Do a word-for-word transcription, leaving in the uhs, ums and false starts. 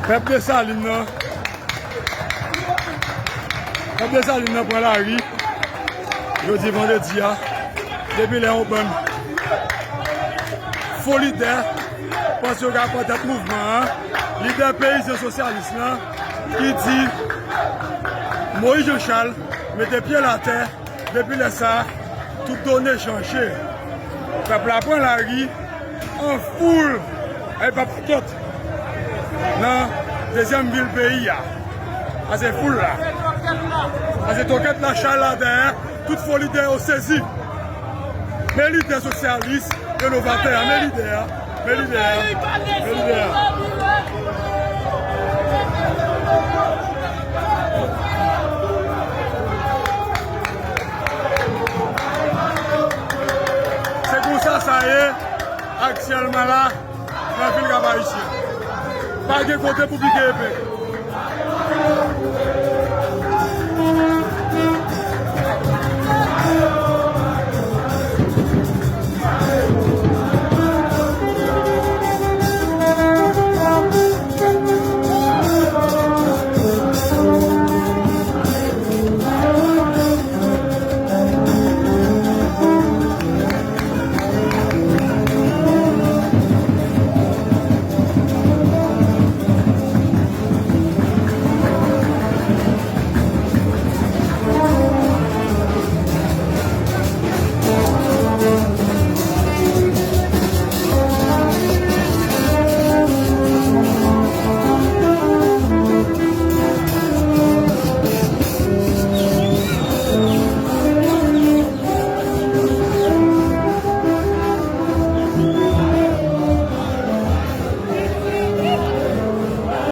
Pèp Desalin nan, pèp Desalin nan pran lari jodi vandredi a, depi lè yon bann fo lidè panse yo ka pran tèt mouvman an, lidè peyizan sosyalis lan ki di Moyiz Jan Chal mete pye l atè. Depi lè sa a, tout done chanje. Pèp la pran lari an foul, e pa pakèt, nan dezyèm vil peyi a. Sa se foul la. Sa se twokèt la, chay la dèyè, tout fo lidè yo sezi. Men lidè sosyalis, renovatè a, men lidè a, men lidè a, men lidè a. Se konsa sa ye aktyèlman la nan vil Kap Ayisyen. Pa gen kote pou pike epe.